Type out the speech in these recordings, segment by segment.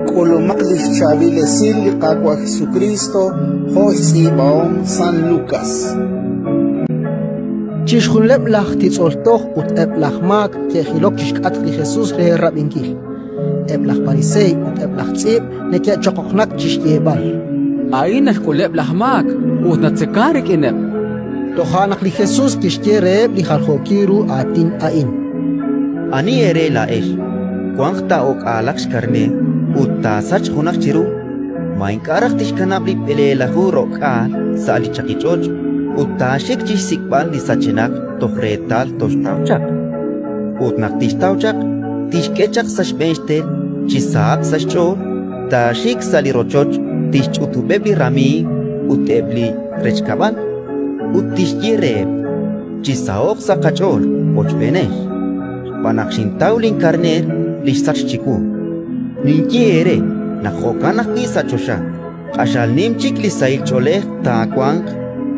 K'ulumaq li xchaab'il esil li Qaawa' Jesukriist jo' xtz'iib'ahom San Lukas. Chixjunileb' laj titz'ol toj ut eb' laj maak ke'jilok chi xk'atq li Jesus re rab'inkil. Eb' laj Pariseey ut eb' laj tz'iib' neke'choqoqnak chi xyeeb'al: A'in naxk'uleb' laj maak ut natzekank rik'ineb'. Toja' naq li Jesus kixye reheb' li jaljookil ru aatin a'in: Ani eere laa'ex wanq ta o'k'aalaq xkarneer ut taasachq junaq chiru? Ma ink'a' raj tixkanab' li 70 sa' li chaqich'och' ut taaxik chi xsik'b'al li sachenaq toj reetal toxtaw chaq? Ut naq tixtaw chaq, tixk'e chaq sa' xb'een xtel chi sahaq sa' xch'ool, taaxik sa' li rochoch, tixch'utub'eb' li ramiiw ut eb' li rechkab'al, ut tixye reheb': «Chisaho'q sa' qach'ool wochb'eenex, xb'aan naq xintaw linkarneer li xsachk chiwu». Ninye eere naq jo'kan ajwi' sa' choxa q'axal nim chik li sahil ch'oolej taawanq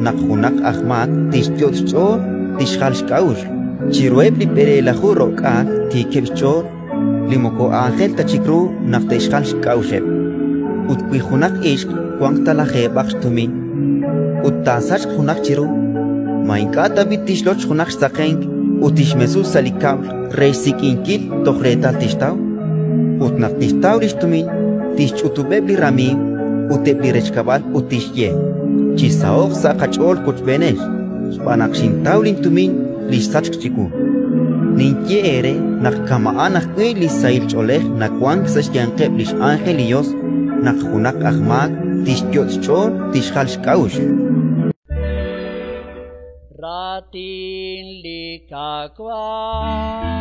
naq junaq aj maak tixyot' xch'ool tixjal xk'a'uxl chiruheb' li 70 tiikeb' xch'ool li moko aajel ta chik ru naq te'xjal xk'a'uxeb'. Ut wi junaq ixq wanq ta lajeeb'aq xtumin ut taasachq junaq chiru, ma ink'a' tab'i' tixloch junaq xsaqenk ut tixmesu sa' li kab'l re xsik'inkil toj reetal tixtaw? Ut naq tixtaw li xtumin, tixch'utub'eb' li ramiiw ut eb' li rechkab'al ut tixye: «Chisaho'q sa' qach'ool wochb'eenex, xb'aan naq xintaw lintumin li xsachk chiwu». Ninye eere naq kama'an ajwi' li sahil ch'oolej nawank sa' xyanqeb' li x'ánjel li Yos naq junaq aj maak tixyot' xch'ool tixjal xk'a'uxl. Raatin li Qaawa'.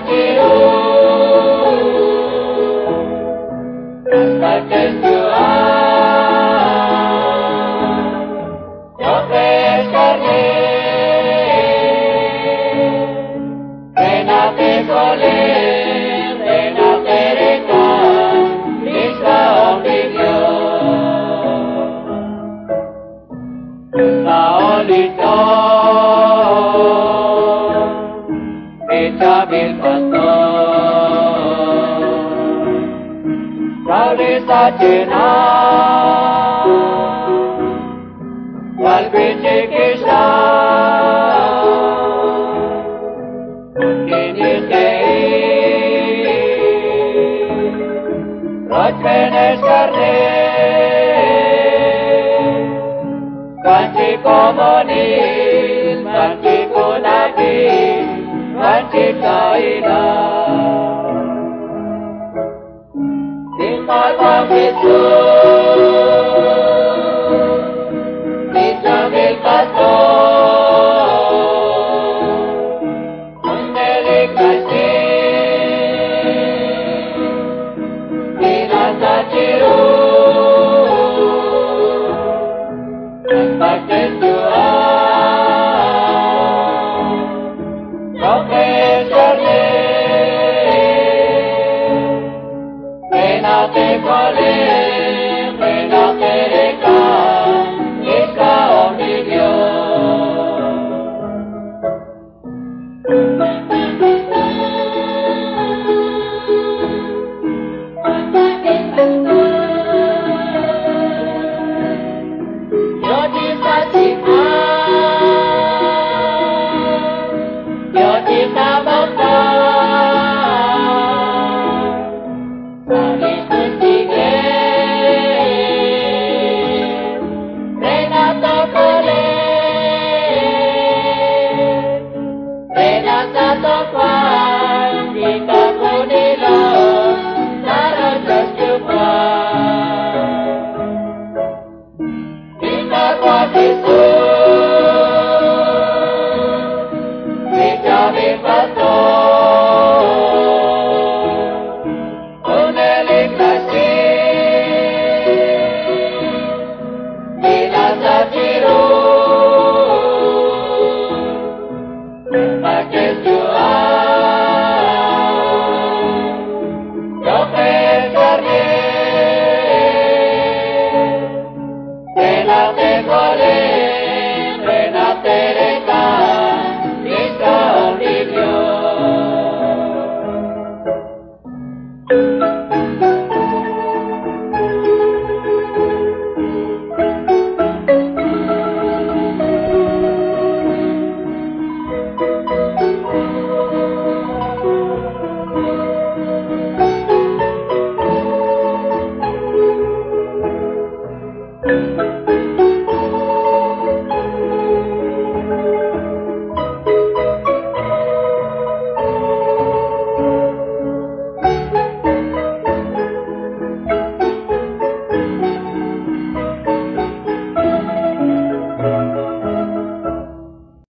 Jesús.